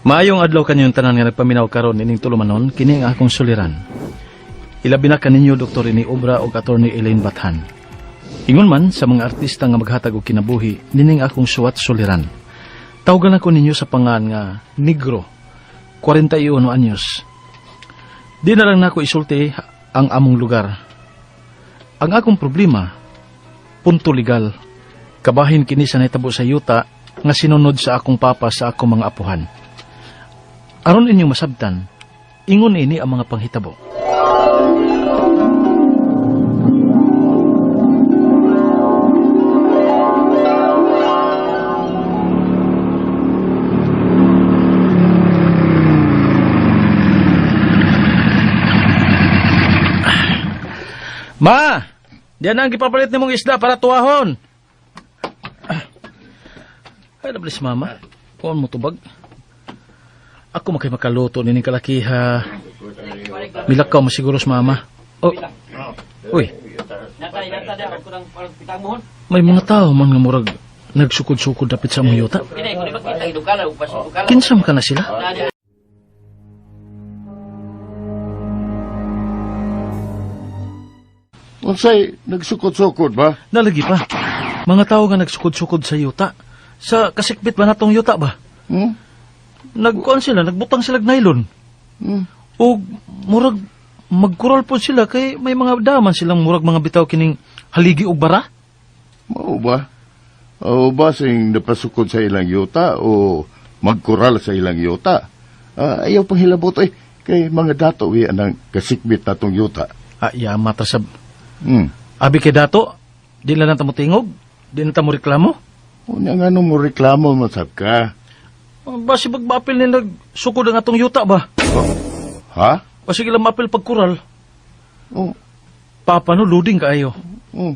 Maayong adlaw kanyong tanan nga nagpaminaw karon ining tulumanon kini ang akong suliran. Ilabi na kaninyo Dr. Ini Obra ug Attorney Elaine Bathan. Ingon man sa mga artista nga maghatag og kinabuhi nining akong suwat suliran. Tawgan ako ninyo sa pangan nga Negro, 41 anyos. Di na lang nako isulti ang among lugar. Ang akong problema, punto legal. Kabahin kini sa nahitabo sa yuta nga sinunod sa akong papa sa akong mga apuhan. Aron inyong masabtan, ingon ini ang mga panghitabo. Ma! Diyan na ang gipapalit nimong isda para tuwahon. Ay, nablis mama. Kuan mo tubag. Ako makay makaluto nining kalakiha. Milakaw mo siguro sa mama. Oh. Uy. May mga tao man nga murag nagsukod-sukod dapit sa among yuta. Kinsam ka na sila? Unsay nagsukod-sukod ba? Nalagi pa. Mga tao nga nagsukod-sukod sa yuta. Sa kasikbit ba natong yuta ba? Hmm? Nagkuan sila, nagbutang sila og nylon. Hmm? O murag magkural po sila kay may mga daman silang murag mga bitaw kining haligi og bara. Mao ba? O ba sing napasukod sa ilang yuta o magkural sa ilang yuta? Ah, ayaw pang hilabot eh. Kay mga dato wi ang kasikbit natong yuta. Ah, yama ta sab. Hmm. Abi kay dato, di na lang ta mo tingog, di na ta mo reklamo. Unya nga nung mo reklamo masab ka. Ah, basi bagbaapil ni nagsukod ang atong yuta ba? Ha? Basi ilang maapil pagkural. Oh, Papa no, loading kaayo. oh.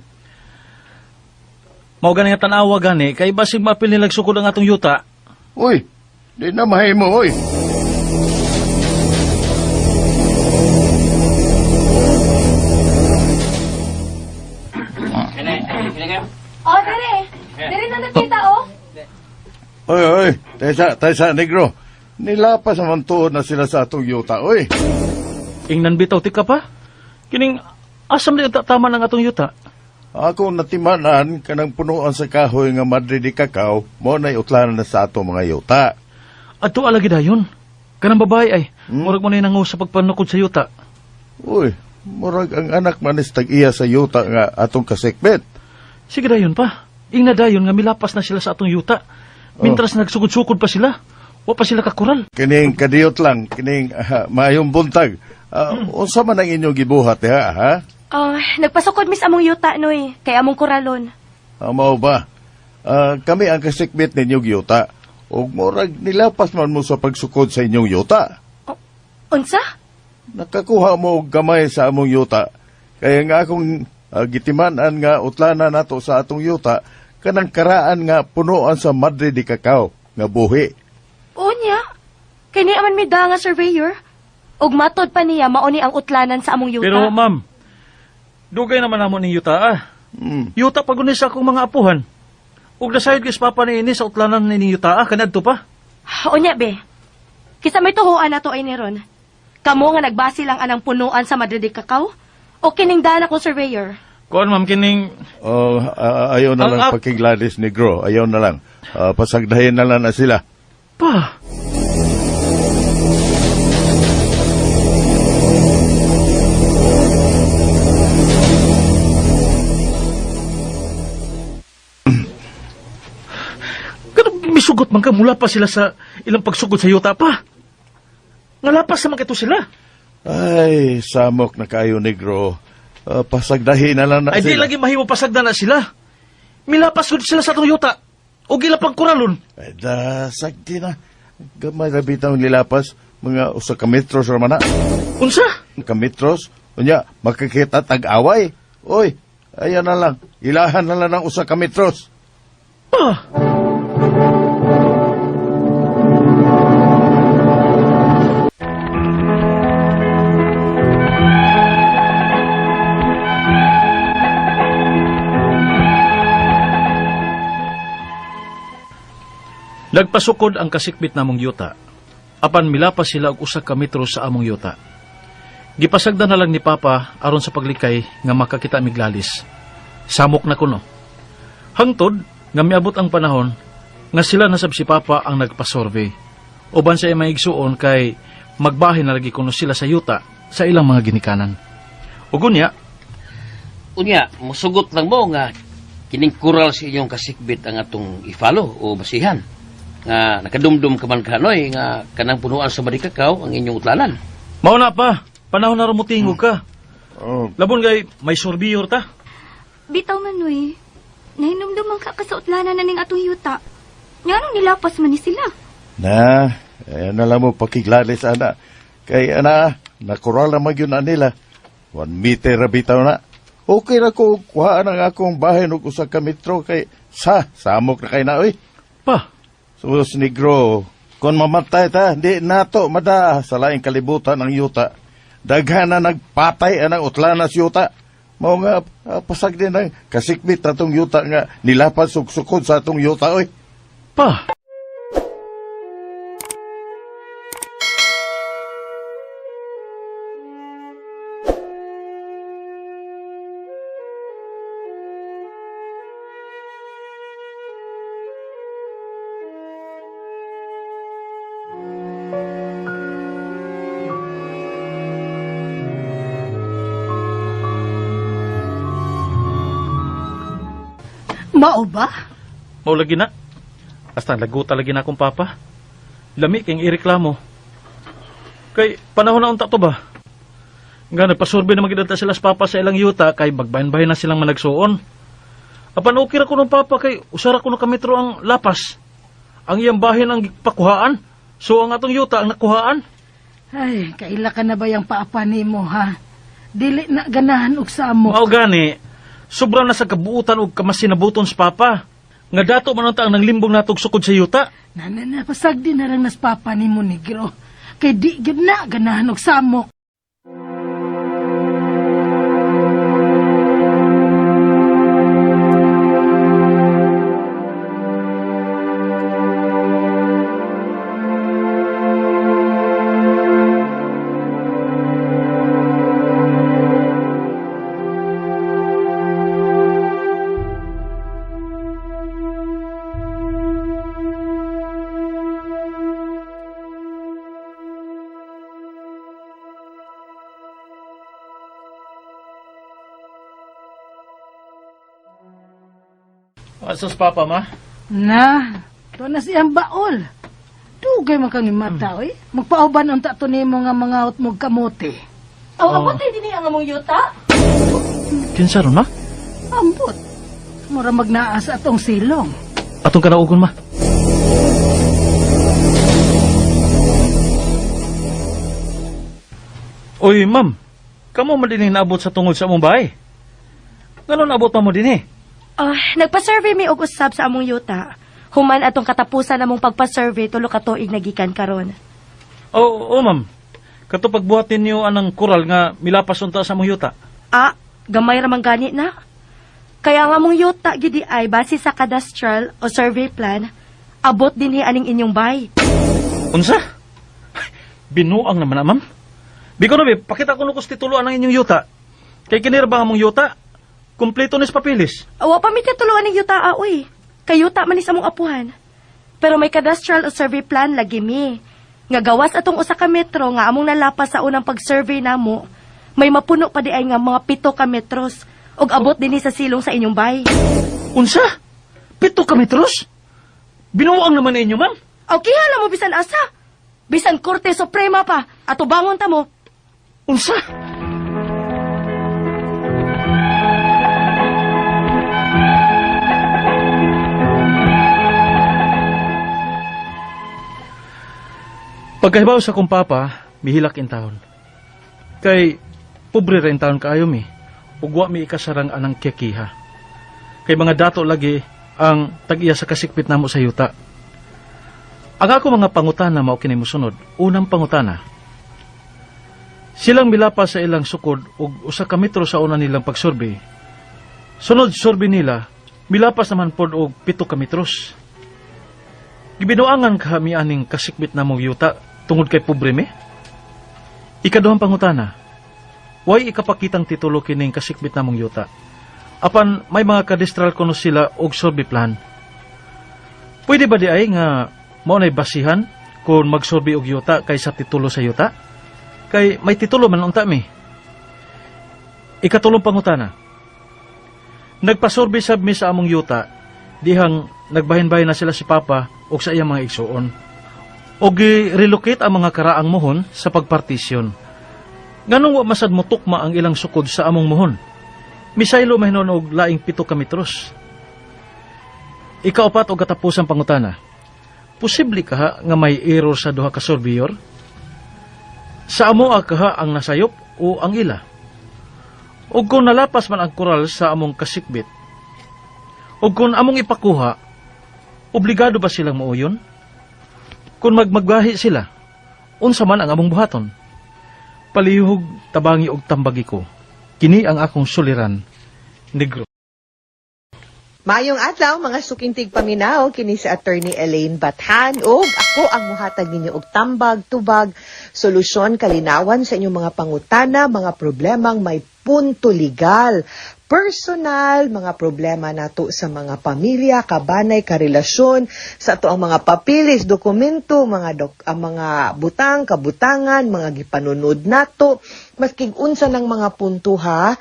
Mao gani nga tan-awa gani kay basig maapil ni nagsukod ang atong yuta. Uy, di na mahimo oy. Oh, dere. Dere na nakita, oh. Oy, oy, taysa, taysa negro. Nilapas naman tuod na sila sa atong yuta, oy. Ingnan bitaw ti ka pa. Kining asam di ang tama ng atong yuta. Ako natimanan kanang punuan sa kahoy nga madre di kakao, mo na'y utlanan na sa ato mga yuta. Adto alagi dayon. Kanang babae ay murag mo na nangu sa pagpanukod sa yuta. Uy, murag ang anak manis tag-iya sa yuta nga atong kasikbit. Sige dayon pa. Ingna dayon nga milapas na sila sa atong yuta. Mintras nagsugod-sukod pa sila. Wa pa sila kakural. Kining kadiyot lang, kining maayong buntag. Unsa man ang inyong gibuhat ha, ha? Oh, nagpasukod mis among yuta, noy. Kay among kuralon. Mao ba? Kami ang kasikbit ninyong yuta. Ug murag nilapas man mo sa pagsukod sa inyong yuta. Oh, unsa? Nakakuha mo og gamay sa among yuta. Kaya nga akong gitiman-an nga utlana nato sa atong yuta kanang karaan nga punuan sa madre di kakao nga buhi. Unya. Kay ni aman mi da nga surveyor. Ug matod pa niya mao ni ang utlanan sa among yuta. Pero ma'am, dugay naman namo ning yuta ah. Mm. Yuta pa guni sa akong mga apuhan. Ug nasayod kay sa papa ni ini sa utlanan nining yuta ah kanadto pa. Unya be. Kisa may tuhuan nato ay ni ron. Kamo nga nagbasi lang anang punuan sa Madrid de Cacao? O kining daan akong surveyor? Kuan ma'am kining Oh, ayaw na Ang lang pakigladis negro, ayaw na lang. Pasagdahin na lang na sila. pa. Pero misugot man ka mula pa sila sa ilang pagsugod sa yuta pa. Ngalapas naman kito sila. Ay, samok na kayo negro. Pasagdahin na lang na Ay di sila. lagi mahimo pasagda na sila. Milapas gud sila sa atong yuta. O gila pang kuralon. Ay, dasag di na. Gamay ra bitaw nilapas mga usa ka metros ra man na. Unsa? Ka metros, unya makikita tag-away. Oy, ayan na lang. Ilahan na lang ang usa ka metros. Ah. Nagpasukod ang kasikbit namong yuta. Apan milapas sila og usa ka metro sa among yuta. Gipasagdan na lang ni Papa aron sa paglikay nga makakita miglalis. Samok na kuno. Hangtod nga miabot ang panahon nga sila nasab si Papa ang nagpasurvey. Uban sa imang igsuon kay magbahin na lagi kuno sila sa yuta sa ilang mga ginikanan. Ug unya, Unya, musugot lang mo nga kining kural sa inyong kasikbit ang atong ifalo o basihan. Nga nakadumdum ka man kanoy nga kanang punuan sa Marikakaw ang inyong utlanan. Mao na pa, panahon na rumutingog ka. Oh, Labon kay may surveyor ta. Bitaw man, uy. Nahinumduman ka sa utlanan na ning atong yuta. Nganong nilapas man ni sila? Na, na lang mo pakiglalis, ana. Kay, ana, nakural na magyun na nila. 1 meter ra bitaw na. Okay ra ko, kuhaan ang akong bahin og usa ka metro kay sa, samok na kay na, oy. Pa, Sus, negro, kung mamatay ta, di nato mada sa laing kalibutan ang yuta. Daghan na nagpatay anang utlanas yuta. Mao nga, pasag din ang kasikbit atong yuta nga nilapas suksukod sa atong yuta, oy. Pa. Mao ba? Mao lagi na. Hasta laguta lagi na akong papa. Lami kayong ireklamo. Kay panahon na unta to ba? Nga nagpasurvey na magidata sila sa papa sa ilang yuta kay magbahin-bahin na silang managsuon. Apan okay ra ko ng papa kay usara ko ka metro ang lapas. Ang iyang bahin ang pakuhaan. So ang atong yuta ang nakuhaan. Ay, kaila ka na ba yung paapa nimo ha? Dili na ganahan og samo. Mao gani, sobra na sa kabuutan og kamasinabuton sa papa. Nga dato man unta ang nanglimbong natog sukod sa yuta. Na na na, pasag din na lang nas papa nimo negro. Kay di gyud na ganahan og samok. Asos papa ma? Na, to na siyang baol. Dugay man kang mata, oy. Magpauban unta to nimo nga mga utmog kamote. Aw, abot ay dinhi ang among yuta. Kinsa ron ma? Ambot. Mura magnaa sa atong silong. Atong kanaugon ma. Oy, ma'am. Kamo man dinhi naabot sa tungod sa among bahay. Ngano naabot pa mo dinhi? Ah, nagpa-survey mi og usab sa among yuta. Human atong katapusan among pagpa-survey tulo ka tuig nagikan karon. Oo, oh, ma'am. Kato pagbuhat ninyo anang kural nga milapas unta sa among yuta. Ah, gamay ra man gani na. Kaya nga among yuta gidi ay base sa cadastral o survey plan, abot dinhi aning inyong bay. Unsa? Binuang naman na, ma'am. Biko na, be, pakita ko nukos tituloan ang inyong yuta. Kay kinira ba ang among yuta? Kompleto nis papilis. Awa pa mi tituloan ning yuta ah, uy. Kayuta man ni sa among apuhan. Pero may cadastral o survey plan lagi mi. Nga gawas atong usa ka metro nga among nalapas sa unang pag-survey namo, may mapuno pa di ay nga mga 7 ka metros ug abot dinhi sa silong sa inyong bay. Unsa? 7 ka metros? Binuang naman ninyo, ma'am. Aw kihala mo bisan asa. Bisan Korte Suprema pa ato bangon ta mo. Unsa? Pagkahibaw sa kong papa, mihilak in taon. Kay, pobre ra in taon kaayo mi. Ugwa mi ikasarang anang kekiha. Kay mga dato lagi ang tag-iya sa kasikpit namo sa yuta. Ang ako mga pangutana mao kini mosunod. Unang pangutana, silang milapa sa ilang sukod og usa ka metro sa una nilang pagsurvey. Sunod survey nila, milapas naman pod og 7 ka metros. Gibinuangan ka mi aning kasikbit namong yuta. Tungod kay pobre mi? Ikaduhang pangutana, way ikapakitang titulo kining kasikbit namong yuta? Apan may mga kadastral kuno sila og survey plan. Pwede ba di ay nga mao na'y basihan kung magsurvey og yuta kaysa titulo sa yuta? Kay may titulo man unta mi. Ikatulong pangutana, nagpasurvey sab mi sa among yuta dihang nagbahin-bahin na sila si Papa og sa iyang mga igsuon. Og gi-relocate ang mga karaang muhon sa pagpartisyon. Nganong wa masad motukma ang ilang sukod sa among muhon? Misaylo mahinon og laing 7 ka metros. Ikaupat og katapusang pangutana. Posible kaha nga may error sa duha ka surveyor? Sa amo kaha ang nasayop o ang ila? Og kung nalapas man ang koral sa among kasikbit, og kung among ipakuha, obligado ba silang muuyon? Kung magmagbahi sila, unsa man ang among buhaton? Palihog tabangi og tambagi ko. Kini ang akong suliran, Negro. Maayong adlaw, mga suking tigpaminaw, kini si Attorney Elaine Bathan ug ako ang muhatag ninyo og tambag, tubag, solusyon, kalinawan sa inyong mga pangutana, mga problemang may punto legal, personal, mga problema nato sa mga pamilya, kabanay, karelasyon, sa ato ang mga papilis, dokumento, ang mga butang, kabutangan, mga gipanunod nato, maski unsa ng mga punto ha,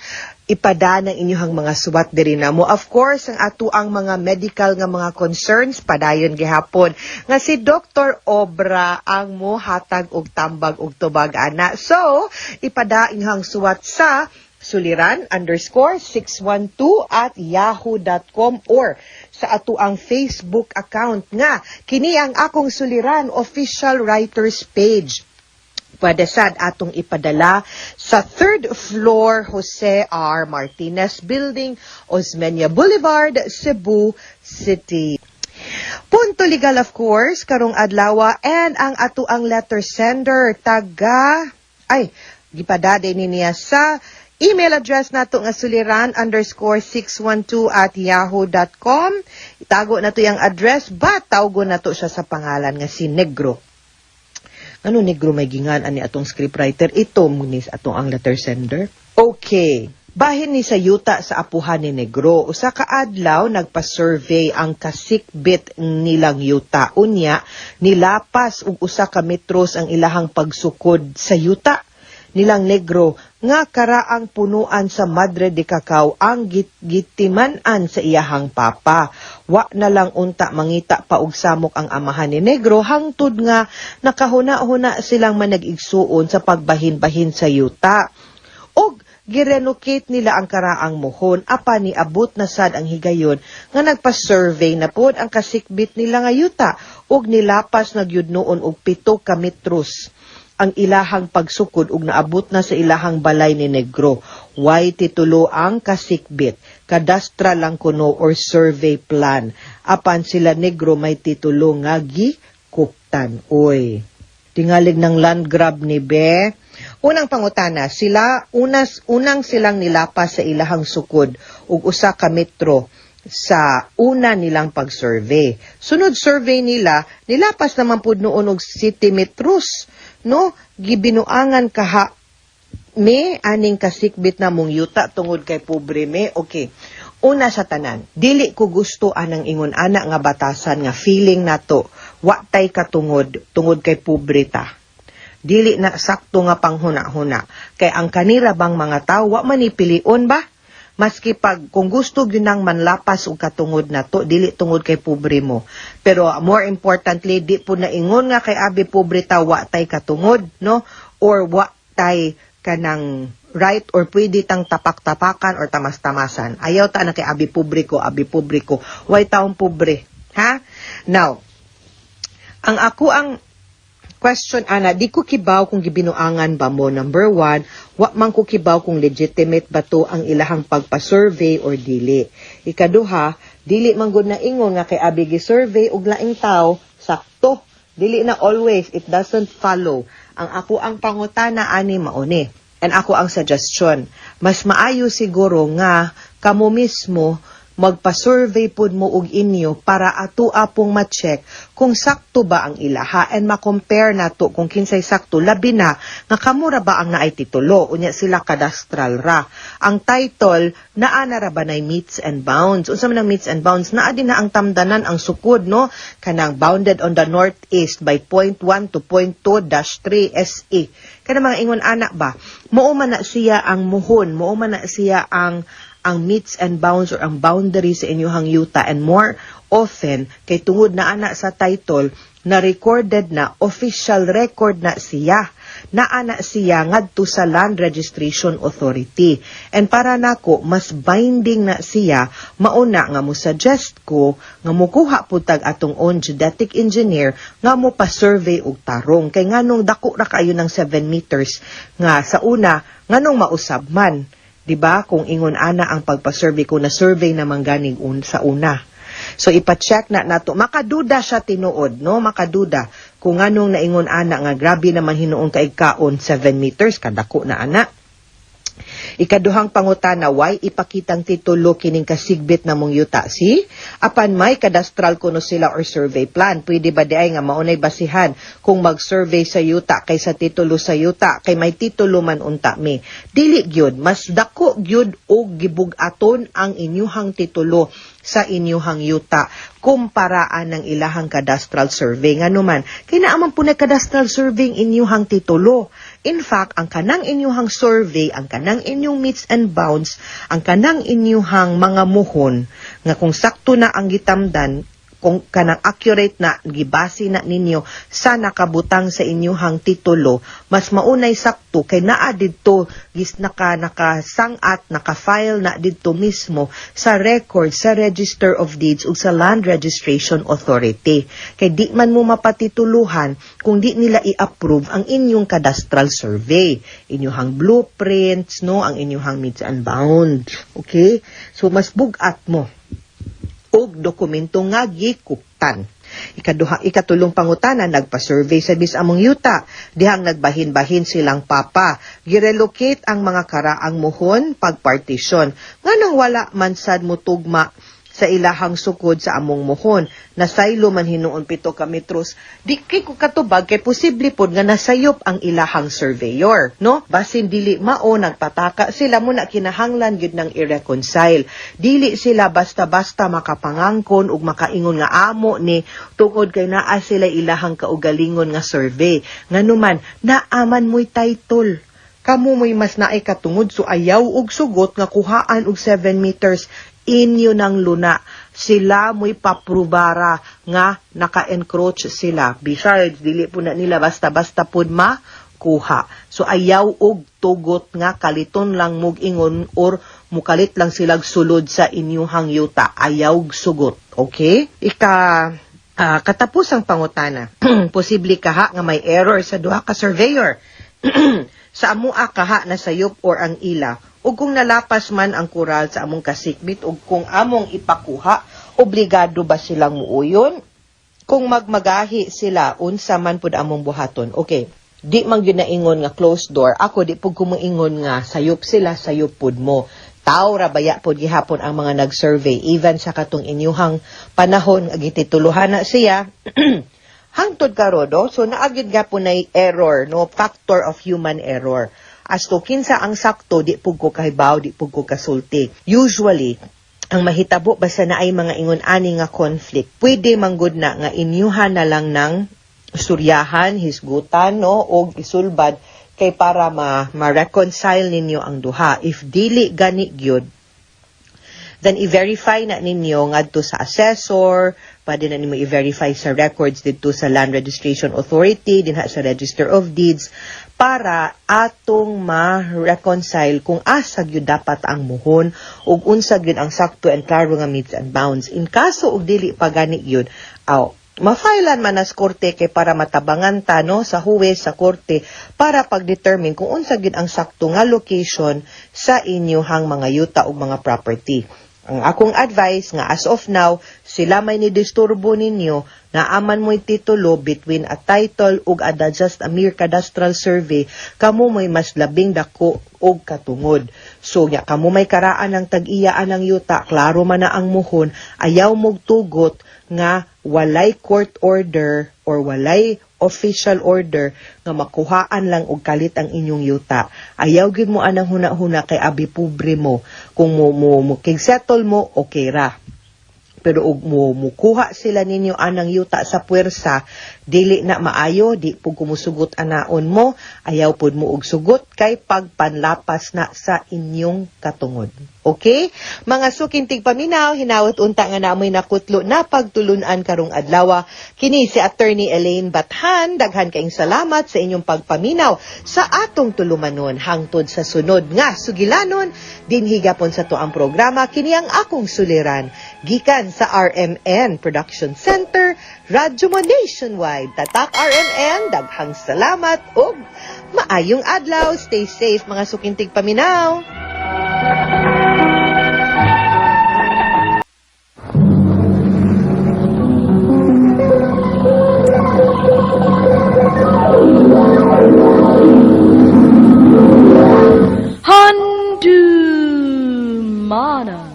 ipada ng inyong mga suwat diri namo. Of course, ang ato ang mga medical nga mga concerns padayon gihapon nga si Dr. Obra ang mohatag og tambag og tubag ana. So, ipada inyong suwat sa suliran_612@yahoo.com or sa ato ang Facebook account nga kini ang Akong Suliran Official Writers Page. Pwede sad atong ipadala sa third floor, Jose R. Martinez Building, Osmeña Boulevard, Cebu City. Punto legal, of course, karong adlaw, and ang ato ang letter sender taga ay gipadade ni niya sa email address nato nga suliran_612@yahoo.com. Itago na to yung address, but tawgo na to siya sa pangalan nga si Negro. Ano, Negro may gingan ani atong scriptwriter ito ni atong ang letter sender. Okay. Bahin ni sa yuta sa apuhan ni Negro. Usa ka adlaw, nagpa-survey ang kasikbit nilang yuta. Unya, nilapas og 1 ka metros ang ilahang pagsukod sa yuta nilang Negro nga karaang punuan sa Madre de Cacao ang gitiman-an sa iyahang papa. Wa na lang unta mangita pa og samok ang amahan ni Negro hangtod nga nakahuna-huna silang manag-igsuon sa pagbahin-bahin sa yuta. Og girelocate nila ang karaang muhon, apan niabot na sad ang higayon nga nagpa-survey na pod ang kasikbit nila nga yuta ug nilapas na gyud noon og 7 ka metros ang ilahang pagsukod ug naabot na sa ilahang balay ni Negro. Way titulo ang kasikbit, kadastra lang kuno or survey plan. Apan sila Negro may titulo nga gikuptan. Oy, tingalig ng land grab ni be. Unang pangutana, sila unas unang silang nilapas sa ilahang sukod ug 1 ka metro sa una nilang pag-survey. Sunod survey nila, nilapas naman pud noon og city metros, no? Gibinuangan kaha me aning kasikbit na mong yuta tungod kay pobre me? Okay. Una sa tanan, dili ko gusto anang ingon ana nga batasan nga feeling nato wa tay katungod tungod kay pobre ta. Dili na sakto nga panghuna-huna. Kay ang kanira bang mga tao wa man ni pilion ba? Maski pag kung gusto gyud nang manlapas og katungod nato, dili tungod kay pobre mo. Pero more importantly, di po na ingon nga kay abi pobre ta wa tay katungod, no? Or wa tay kanang right or pwede tang tapak-tapakan or tamas-tamasan. Ayaw ta na kay abi pobre ko, abi pobre ko. Way taong pobre. Ha? Now, ang ako ang question ana, di ko kibaw kung gibinuangan ba mo. Number one, wa man ko kibaw kung legitimate ba to ang ilahang pagpa-survey or dili. Ikaduha, dili man gud na ingon nga kay abi gi-survey og laing tao, sakto. Dili na always, it doesn't follow. Ang ako ang pangutana ani mauni. And ako ang suggestion, mas maayo siguro nga kamo mismo Magpa-survey pud mo og inyo para ato apong ma-check kung sakto ba ang ilaha and ma-compare nato kung kinsay sakto, labi na nga kamura ba ang naay titulo. Unya sila cadastral ra ang title, naa na ra ba nay metes and bounds? Unsa man ang metes and bounds? Naa din na ang tamdanan, ang sukod, no? Kanang bounded on the northeast by 0.1 to 0.2-3 SE, kana mga ingon ana ba, mao man na siya ang muhon, mao man na siya ang metes and bounds or ang boundary sa inyong yuta. And more often, kay tungod na ana sa title na recorded na, official record na siya, naa na siya ngadto sa Land Registration Authority. And para nako, mas binding na siya. Mauna nga mo suggest ko nga mukuha pud tag atong own geodetic engineer nga mo pa-survey og tarong, kay nganong dako ra kayo ng 7 meters nga sa una, nganong mausab man? 'Di ba? Kung ingon ana ang pagpa-survey ko, na survey naman ganig sa una. So ipa-check na nato. Makaduda siya tinuod, no? Makaduda kung nganong naingon ana nga grabe naman hinuon kay kaon 7 meters, kadako na ana. Ikaduhang pangutana, why ipakitang titulo kining kasigbit na mong yuta si? Apan may cadastral kuno sila or survey plan. Pwede ba diay nga maunay basihan kung mag-survey sa yuta kaysa titulo sa yuta, kay may titulo man unta mi? Dili gyud, mas dako gyud og gibug-aton ang inyuhang titulo sa inyuhang yuta kumparaan ng ilahang cadastral survey. Ngano man, kay naa man po na cadastral survey ang inyuhang titulo. In fact, ang kanang inyuhang survey, ang kanang inyong metes and bounds, ang kanang inyuhang mga muhon, nga kung sakto na ang gitamdan, kung kanang accurate na gibase na ninyo sa nakabutang sa inyuhang titulo, mas maunay sakto kay naa didto gis naka nakasangat, naka-file na didto mismo sa record sa Register of Deeds ug sa Land Registration Authority, kay di man mo mapatituluhan kung di nila i-approve ang inyong cadastral survey, inyuhang blueprints, no, ang inyuhang metes and bounds. Okay, so mas bugat mo og dokumento nga gikuptan. Ikaduha, ikatulong pangutana, nagpa-survey sa bis among yuta. Dihang nagbahin-bahin silang papa. Girelocate ang mga karaang muhon pagpartisyon. Nganong wala man sad mo tugma sa ilahang sukod sa among muhon? Nasaylo man hinuon 7 ka metros. Di kay ko katubag kay posible pod nga nasayop ang ilahang surveyor, no? Basin dili mao, nagpataka sila mo na, kinahanglan gyud nang i-reconcile. Dili sila basta-basta makapangangkon ug makaingon nga amo ni tungod kay naa sila ilahang kaugalingon nga survey. Nganuman, naaman mo'y title, kamo mo'y mas naay katungod, so ayaw og sugot nga kuhaan og 7 meters inyo ng luna. Sila mo'y paprubara nga naka-encroach sila. Besides, dili po na nila basta-basta pud makuha. So ayaw og tugot nga kaliton lang mug ingon or mukalit lang silag sulod sa inyuhang yuta. Ayaw og sugot. Okay? Ika katapusang pangutana. Posible kaha nga may error sa duha ka surveyor. Sa amua kaha na sayop or ang ila? Ug kung nalapas man ang kural sa among kasikbit ug kung among ipakuha, obligado ba silang muuyon? Kung magmagahi sila, unsa man pud among buhaton? Okay. Di man gyud naingon nga closed door. Ako, di pud ko moingon nga sayop sila, sayop pud mo. Tao ra baya pud gihapon ang mga nag-survey, even sa katong inyuhang panahon nga gitituluhan na siya hangtod karon, no? So naa gyud nga po nay error, no, factor of human error. As to kinsa ang sakto, di pud ko kahibaw, di pud ko kasulti. Usually, ang mahitabo basta naay mga ingon ani nga conflict, pwede manggod na nga inyuhan na lang ng suryahan, hisgutan, no, og isulbad kay para ma ma-reconcile ninyo ang duha. If dili gani gyud, then i-verify na ninyo ngadto sa assessor, pwede na nimo i-verify sa records didto sa Land Registration Authority, dinha sa Register of Deeds, para atong ma-reconcile kung asa gyud dapat ang muhon ug unsa gyud ang sakto and klaro nga metes and bounds. In kaso og dili pa gani gyud, aw, ma-filean man nas korte kay para matabangan ta, no, sa huwes, sa korte, para pag-determine kung unsa gyud ang sakto nga location sa inyuhang mga yuta ug mga property. Ang akong advice nga as of now, sila may ni disturbo ninyo, naaman mo'y titulo, between a title ug a just a mere cadastral survey, kamo mo'y mas labing dako og katungod. So nya kamo may karaan ng tag-iyaan ng yuta, klaro man na ang muhon, ayaw mog tugot nga walay court order or walay official order nga makuhaan lang og kalit ang inyong yuta. Ayaw gyud mo anang huna-huna kay abi pobre mo. Kung mo kig settle mo, okay ra. Pero og mo mukuha sila ninyo anang yuta sa puwersa, dili na maayo, di pud kumusugot anaon mo, ayaw pud mo og sugot kay pagpanlapas na sa inyong katungod. Okay? Mga suking tigpaminaw, hinawat unta nga namoy nakutlo na pagtulunan karong adlaw. Kini si Attorney Elaine Bathan, daghan kaing salamat sa inyong pagpaminaw sa atong tulumanon hangtod sa sunod nga sugilanon dinhi gapon sa tuang programa kini ang akong suliran gikan sa RMN Production Center, Radyo Mo Nationwide. Tatak RMN, daghang salamat ug maayong adlaw. Stay safe mga sukintig paminaw. Handumanan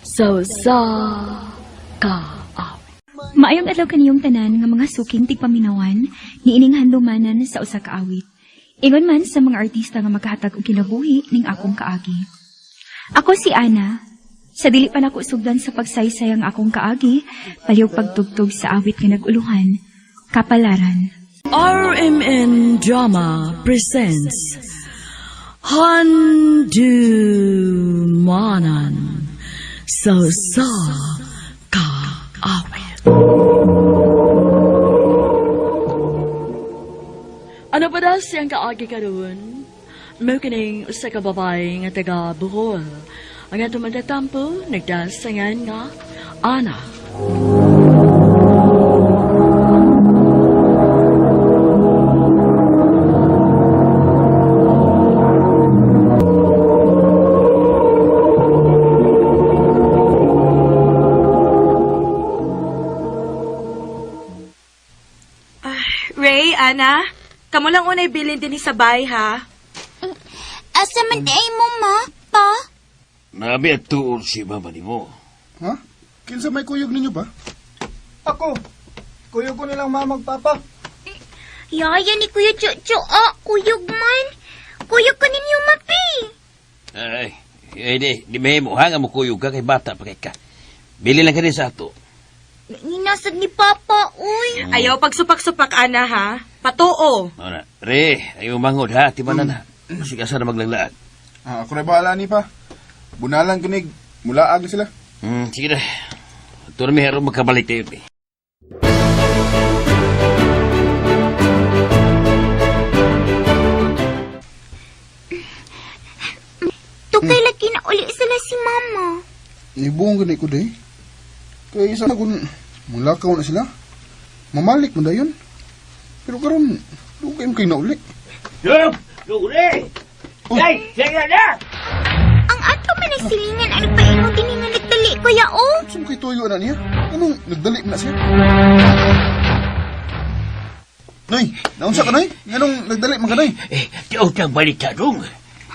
sa usa ka awit. Maayong adlaw kaniyong tanan nga mga suking tigpaminawan niining handumanan sa usa ka awit. Ingon man sa mga artista nga maghatag og kinabuhi ning akong kaagi. Ako si Ana. Sa dili pa nako sugdan sa pagsaysay ang akong kaagi, palihog pagtugtog sa awit nga nag-uluhan, Kapalaran. RMN Drama presents Handumanan sa usa ka awit. Ano pa daw siyang kaagi karon? Mao kining usa ka babae nga taga Bohol. Ang atong matatampo nagdasangan nga Ana. Ray, Ana, kamo lang unay bilin din sa bahay, ha? Asa man di ay mo, ma? Pa? Nabi at tuon si mama ni mo. Ha? Kinsa may kuyog ninyo ba? Ako. Kuyog ko nilang mama ug papa. Yaya ni Kuya Chuchu, ah, kuyog man. Kuyog ko ninyo, mapi. Ay, ay di mahimo ha nga mukuyog ka kay bata pa kay ka. Bili lang ka din sa ato. Ninasad ni Papa, uy. Ayaw pagsupak-supak, Ana, ha? Patuo. Mao na. Re, ayaw mangod ha, tiba na na. Sige asa na maglaglaag. Ah, ako na bahala ni pa. Bunalan kunig, mulaag na sila. Sige na. Ito na may harong magkabalik tayo. Eh. Tukay lagi na uli sila si Mama. Nibuong gani ko day. Kay isa na kung mulakaw na sila. Mamalik man dayon. Pero karon dugay man kay nauli. Yup! Lugre! Ay! Sige na! Ang ato man ay silingan, ano pa ingon din nga nagdali, Kuya, oh. Saan kay tuyo na niya? Anong nagdali man na siya? Noy, naunsa ka noy? Nganong nagdali man ka noy? Eh, tiyaw tiyang balita dong.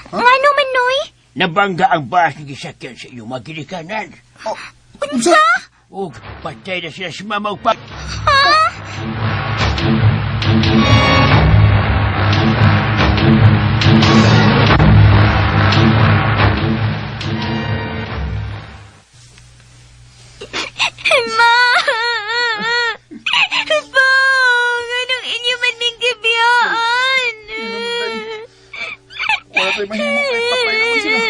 Ngano man, Noy? Nabangga ang bahas ng gisakyan sa inyong mga ginikanan. Oh, unsa? O, patay na sila si mama o pa. Ma! Pong! Anong inyo man ming gibiyaan? Wala tayo mahimo kay patay naman sila.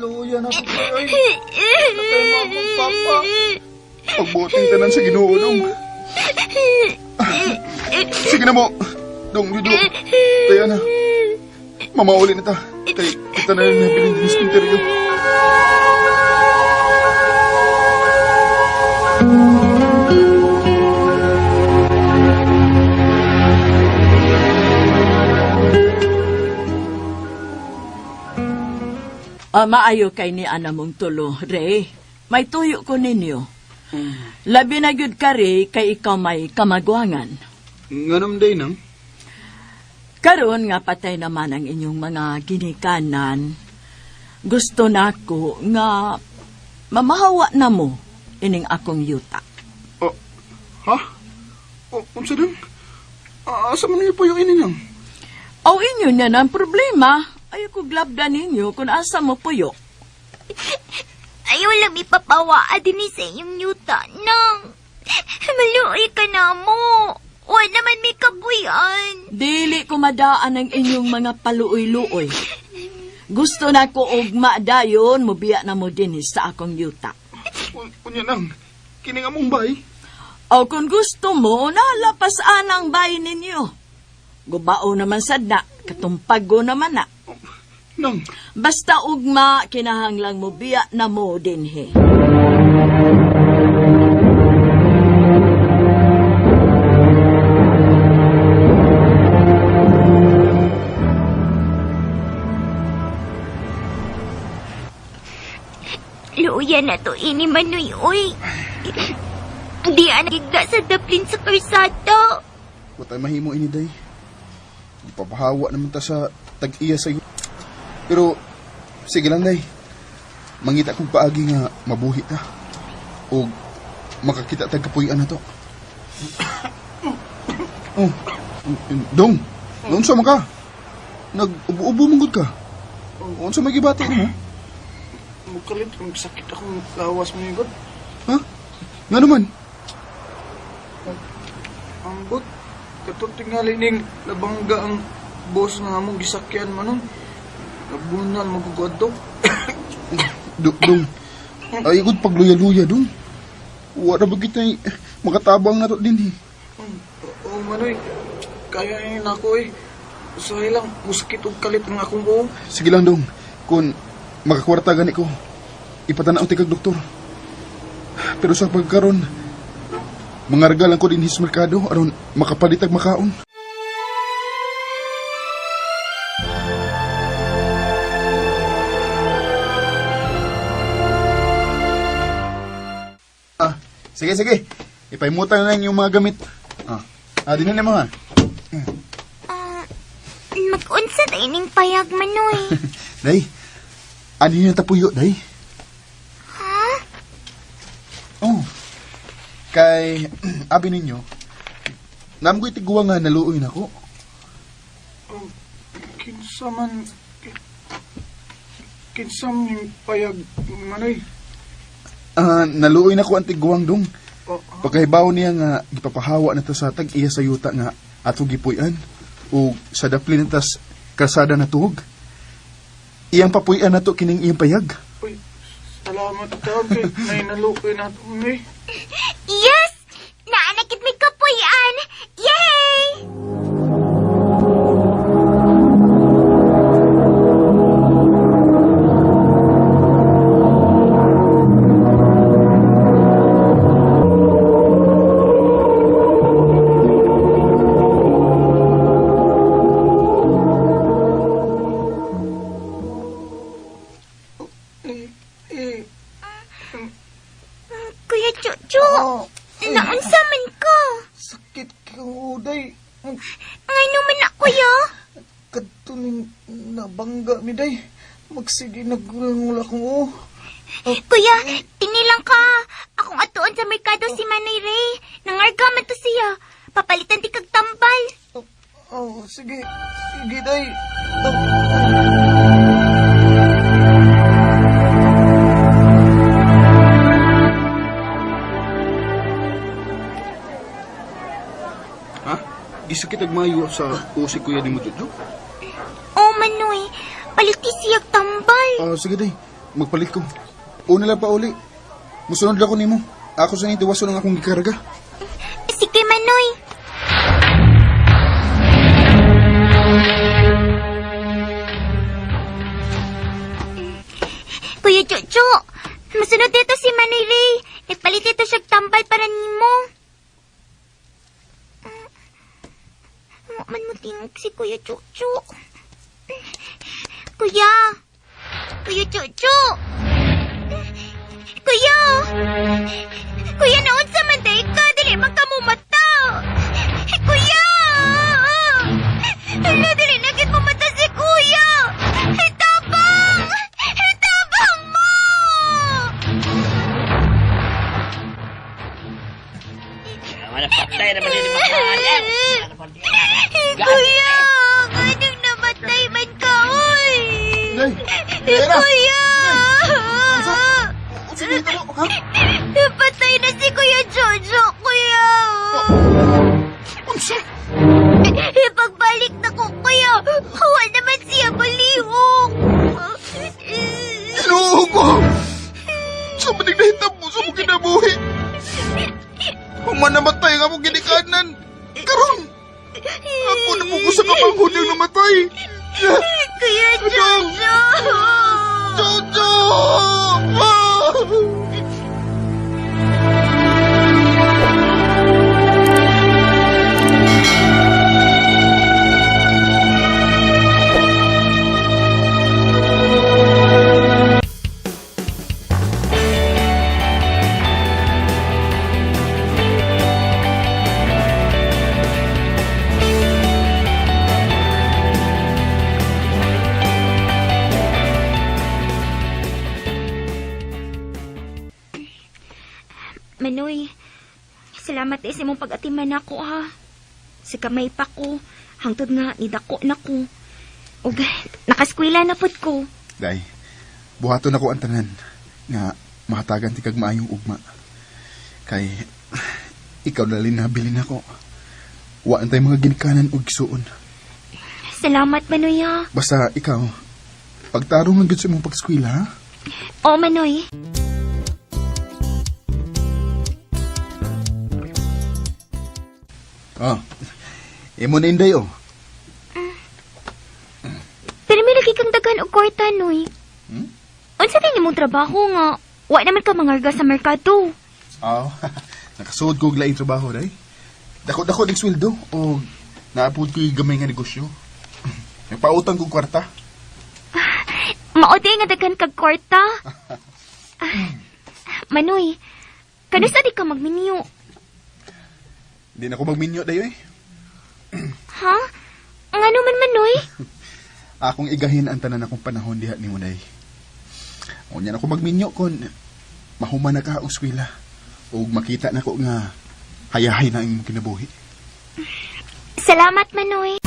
Luya na ko kayo. Ay, patay mama ug papa. Pagbuting tanan sa Ginoo dong. Sige na mo. Dong, Ludo. Kaya na. Mamauli na ta. Kay kita na rin nabilin din sa interior. Ah, maayo kay ni ana mong tulo, Ray. May tuyo ko ninyo. Labi na gyud ka, Ray, kay ikaw may kamagwangan. Nganam day nang? Karon nga patay naman ang inyong mga ginikanan. Gusto nako nga mamahawa na mo ining akong yuta. Oh, ha? O, unsa dun? Asa man niyo puyo ini nang? Aw inyo na ang problema. Ayaw ko glabda ninyo kung asa mo puyo. Ayaw lang ipapawaa din sa iyong yuta, nang. Maluoy ka na mo. Wala naman may kabuyan. Dili ko madaan ang inyong mga paluoy-luoy. Gusto na ko ugma dayon, mubiya na mo din sa akong yuta. Unya nang, kini nga mong bay. O kung gusto mo, nalapas anang bay ninyo. Gubao naman sad na, katumpago naman na. Nang, Basta ugma, kinahanglang mo biya na mo dinhi. Luya na to ini Manoy, oy. Di anagigda sa daplin sa karsada. Watay mahimo ini day. Ipapahawa naman ta sa tag-iya sa iyo. Pero sige lang day. Mangita kong paagi nga mabuhi ta. O makakita tag kapuy-an na to. Oh, dong. Unsa man ka? Nag-ubo-ubo man gud ka. Unsa may gibati nimo? Mukalit, ang sakit akong lawas mo yun. Ha? Nga naman? Ambot, katong tingali ning nabangga ang boss nga among gisakyan man nun. Nabunan magugod Dong. Ay, gud pagluya-luya dong. Wala ba kita makatabang na to din eh. Oo, Manoy. Kaya yun ako eh. Usahay lang, muskit og kalit ang akong buong. Sige lang dong. Kung makakwarta gani ko, ipatanaw ti kag doktor. Pero sa pagkaron, mangarga lang ko din his merkado aron makapalit ag makaon. Ah, sige sige. Ipaimutan na lang yung mga gamit. Ah, din na mo ha. Mag-unsa ta ining payag, Manoy. Day, ano yung tapuyo, day? Ha? Oh. Kay, abi ninyo, namgoy tiguwa nga naluoy nako. Kinsa man... Kinsa man yung payag, Manoy. Ah, naluoy nako ang tiguang dong. Oh, Pagkahibaw niya nga gipapahawa na ta sa tag-iya sa yuta nga ato gipuy-an o sa daplin na tas kalsada na tuhog. Iyang papuy-an na to kining iyang payag. Uy, salamat ta kay nainaluoy na ito, Manoy. Yes! Naanakit may kapuyan! Yay! Eh, eh, Kuya Chuchu, oh, naunsa man ko? sakit kang uday. Ngano man na, kuya? Kadto ning nabangga mi day. Magsige nagulangul akong oo. Kuya, tinilang ka. Akong atuon sa merkado si Manoy Ray. Nangarga man to siya. Papalitan ti kag tambal. Oh, sige. Sige, day. Oh. Ha? Gisakit ag mayo sa usi kuya ni mo Jojo? Oh, Manoy, paliti siya tambal. Ah, sige day, magpalit ko. Una lang pa uli. Musunod lang ko nimo. Ako sa nitiwaso ng akong gikarga. Sige, Manoy. Kuya Jojo, masunod dito si Manoy Ray. Nagpalit ito siya tambal para nimo. Wa man mo tingog si Kuya Jojo. Kuya! Kuya Jojo! Kuya! Kuya, naunsa man day ka? Dili man ka mo mata! Kuya! Ala, ang among ginikanan. Karon, ako na po ko sa kamanghod yung namatay. Kuya Jojo! Jojo! Ah! Manoy, salamat eh sa imong pag-atiman nako ha. Sa kamay pa ko, hangtod nga nidako na ko. Ug nakaskwela na pud ko. Day, buhaton ako ang tanan nga mahatagan ti kag maayong ugma. Kay ikaw na linabilin ako. Waan tay mga ginikanan og gisuon. Salamat Manoy ha. Basta ikaw, pagtarong lang gud sa imong pagskwela, ha? O Manoy. Ah. Imo na inday oh. Pero may lagi kang daghan og kwarta, Noy. Hmm? Unsa din imong trabaho nga wa naman ka mangarga sa merkado. Ah, nakasuod ko og laing trabaho day. Dako-dako ning sweldo og naapod ko yung gamay nga negosyo. Nagpautang kog kwarta. Mao di nga daghan kag kwarta. Ah, Manoy, kanusa di ka magminyo? Hindi na ko magminyo dayo eh. Ha? Ngano man Manoy? Akong igahin ang tanan akong panahon diha ni Munay. Unya na ko magminyo kon mahuman na ka og eskwela ug makita na ko nga hayahay na ang imong kinabuhi. Salamat, Manoy.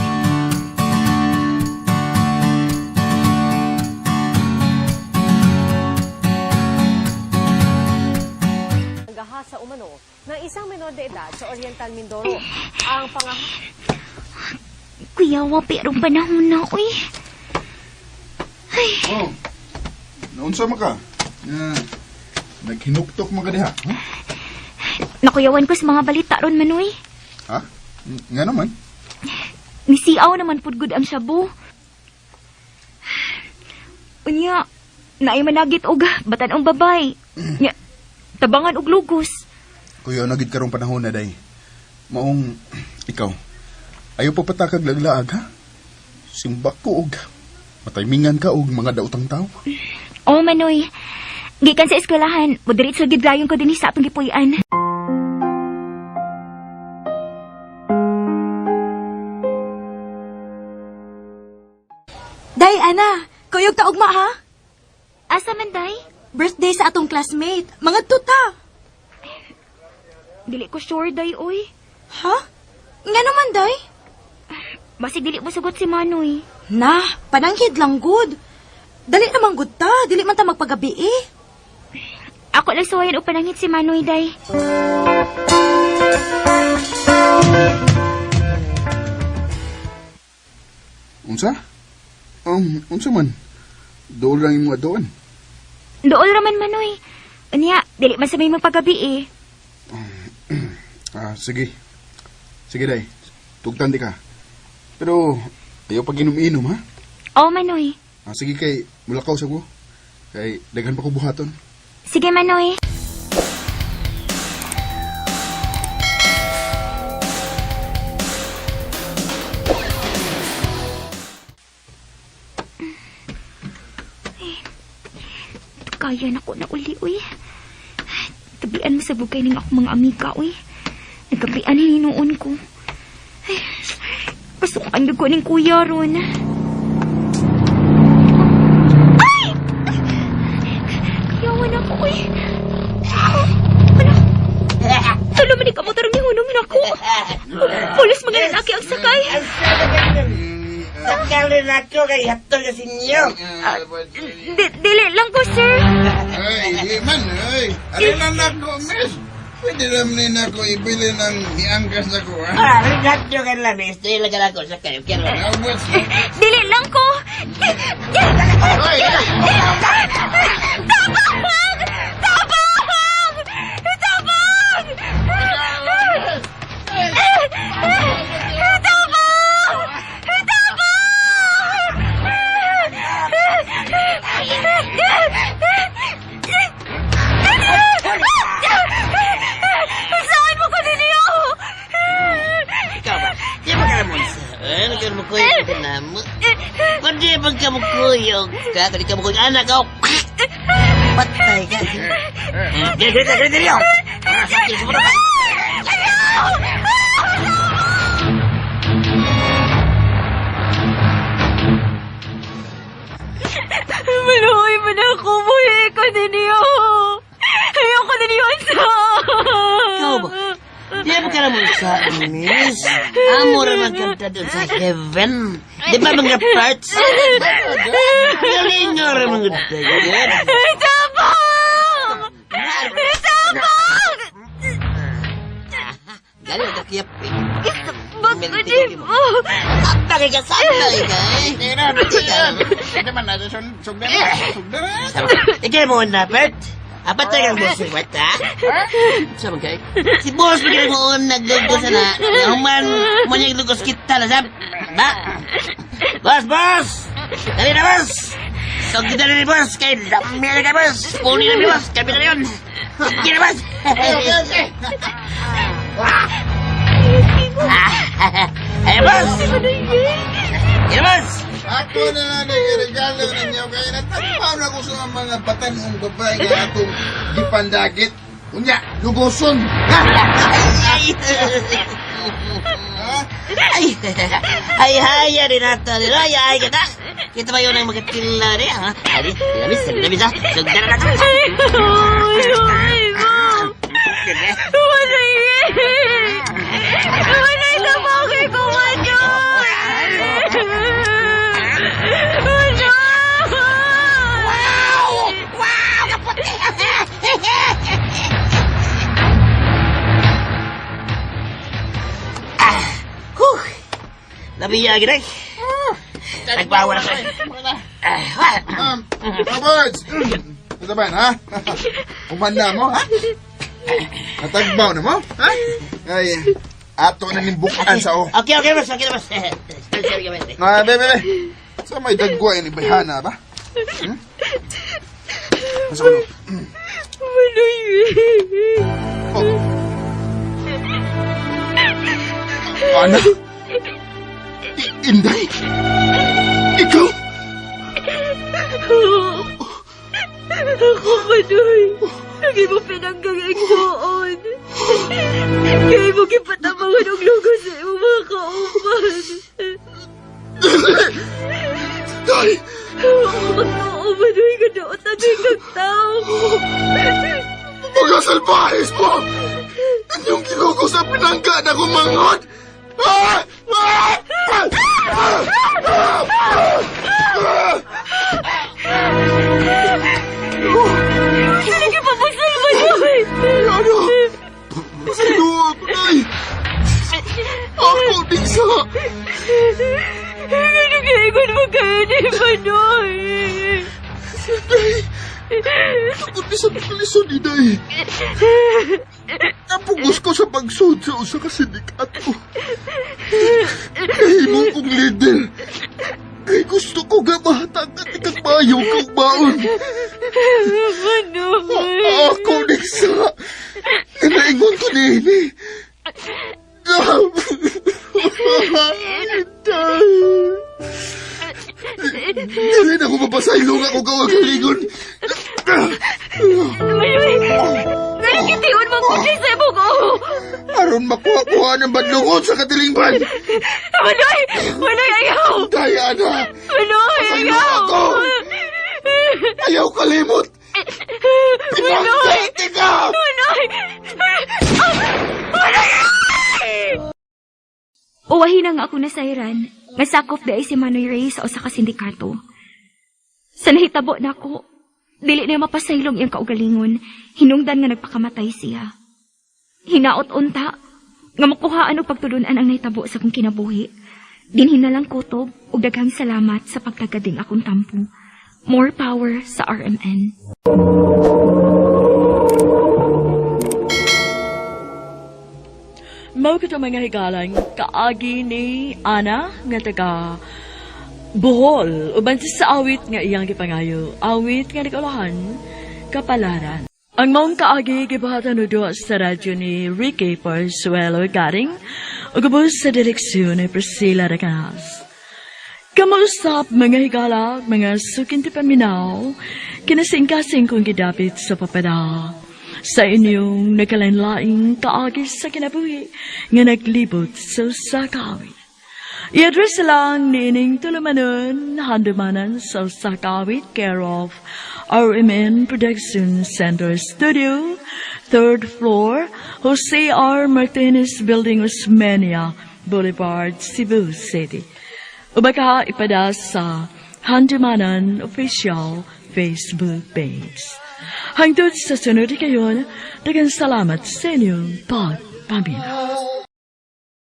Gahasa umano ng isang menor de edad sa Oriental Mindoro. Ang pangah Kuyawa, pero panahon na, uy. Oh. Naunsa man ka? Nga naghinuktok man ka diha. Ha? Nakuyawan ko sa mga balita ron, Manoy. Ha? Nga naman. Nisiaw naman pud gud ang shabu. Unya, naay managit og batan-ong babay. Nya, tabangan og lugos. Kuya, nagid karong panahon na day. Maong ikaw. Ayaw pa patakag laglaag ha? Simbak ko og mataymingan ka og mga daotang tao. Oh, Manoy. Gikan sa eskwelahan, mo diretso gid rayon ko dinhi sa atong gipuy-an. Day, Ana, kuyog ta ugma ha? Asa man day? Birthday sa atong classmate. Mga tuta. Dili ko sure day oy. Ha? Nga naman, Day? Basig dili mo sugot si Manoy. Na, pananghid lang good. Dali naman good ta. Dili man ta magpagabi eh. Ako lang suwayan og panangit si Manoy day. Unsa? Unsa man? Dool lang imong adoan. Dool ra man Manoy. Unya, dili man sa may magpagabi eh. Ah, sige. Sige, day. Tugtan di ka. Pero, ayaw pag inom-inom, ha? Oh, Manoy. Ah, sige kay, mulakaw sa ko. Kay, daghan pa ko buhaton. Sige, Manoy. Kaya na ko na uli, uy. Tabian mo sa bugay ng akong mga amiga, uy. Nagkapian hinuon ko. Ay, pasukan ko ning kuya ron. Ay! Kayawan ako, uy. Ano? Tulo man ka motor ni hunong nako. Pulos mga lalaki ang sakay. Sakali na ko kay hatol na sinyo. Dili lang ko, sir. Ay, di man, ay. Ari na nako, miss. Pwede naman na ako ibili ng niangkas na ko, ha? Ah, lahat nyo kay lamis. Dili lang ako sa kayo. Kaya Dili lang ko. Ay! Tabang! Tabang! Tabang! Di pag ka mukuyog ka, kani ka mukuyog anak ako. Patay ka. Gini, gini, gini, gini. Sakit sa mga. Maluoy man ako, buhi ko ninyo. Ayoko ninyo sa. Ikaw ba? Di ba ka naman sa miss? Amo ra man kanta doon sa heaven. Di ba mga parts? Galing nga ra mga dayon. Tabang! Tabang! Galing ka kiyap. Bakit mo? Sabay ka, sabay ka eh. Hindi man natin sugdan. Sugdan. Ikaw mo na, Bert. Apat na kang boss, Bert, ha? Sa mga Si boss, bigyan mo naglugos na. Human, mo niya lugos kita na, sab. Ba? Boss, boss! Dali na, boss! So, kita na ni boss. Kay dami na kay boss. Kunin na ni boss. Kami na yun. Sige na, boss! Ay, boss! Sige na, boss! Ako na lang nagregalo ninyo kaya natagpaw na ko sa mga batanong babae nga atong gipandagit. Unya, lugoson! Ay! Ay! Ay, ay, ay, nato. Ay, ay, kita. Kita ba yun ang magatila rin, ha? Ay, dinamis, dinamis, ha? Sugdan na nato. Ay, ay, mo. Walay Walay tabang ko man yun! Ano? Wow! Wow! Kaputi! Ah! Huh! Nabiya, ginay. Nagbawal ako. Ah, Roberts! Ito ba, ha? Uman na mo, ha? Natagbaw na mo, ha? Ay, ato na nimbukan sa o. Okay, okay, boss. Okay, boss. Sorry, sorry. Ah, be, be, be. Sa may dagwa ini bayhana ba? Hmm? Masa ko? Manoy! Oh. Ana? Inday? Ikaw? Ako, Manoy. Lagi mo pinanggang igsoon. Kaya mo gipatabangan og lugos sa imong mga kauban. Day! Ako magtuo, Manoy, nga daot na kang tao. Mga salbahes mo! Inyong gilugo sa pinangga na kumangot! Ah! Ah! Ah! Ah! Ah! Ah! Sige, papasal, Manoy! Ano? Sino ako, Nay? Ako, Disa! Ano kaya mo kayo ni Manoy? Day! Takot ni sa pagkalisod ni Day. Napugos ko sa pagsud sa usa ka sindikato. Kahimo kong leader. Kay gusto ko ga mahatag at ikagmayo kong baon. Manoy! Ako, Nisa! Naingon ko ni ini. Day! Dili na ko mapasaylo nga kung kawagalingon. Manoy! Nagkitiyon mo kung sa imong uho! Aron makuha-kuha ng badlungon sa katilingban. Manoy! Manoy, ayaw! Diana! Manoy, Pasaylo ayaw! ako! Ayaw kalimot! Manoy! Pinagdati ka! Manoy! Manoy! Uwahin ang ako nasayran, nga sakop di ay si Manoy Reyes sa usa ka sindikato. Sa nahitabo nako, dili na mapasaylong iyang kaugalingon, hinungdan nga nagpakamatay siya. Hinaot unta, nga makuhaan og pagtulunan ang nahitabo sa akong kinabuhi. Dinhi na lang kutob ug daghang salamat sa pagtagading akong tampo. More power sa RMN. Mao kito mga higalang kaagi ni Ana nga taga Bohol uban sa awit nga iyang gipangayo, awit nga nagulahan kapalaran. Ang maong kaagi gibuhatan og duha sa radyo ni Ricky Porzuelo Garing ug ubos sa direksyon ni Priscilla Recanas. Kamausap mga higala, mga suking tigpaminaw, kinasingkasing kong gidapit sa papada. Sa inyong nakalain-laing kaagi sa kinabuhi nga naglibot sa usa ka awit. I-address lang niining tulumanon, Handumanan sa usa ka awit, care of RMN Production Center Studio, third floor, Jose R. Martinez Building, Osmeña Boulevard, Cebu City. O baka ipada sa Handumanan Official Facebook page. Hangtod sa sunod kayon, daghang salamat sa inyong pagpaminaw.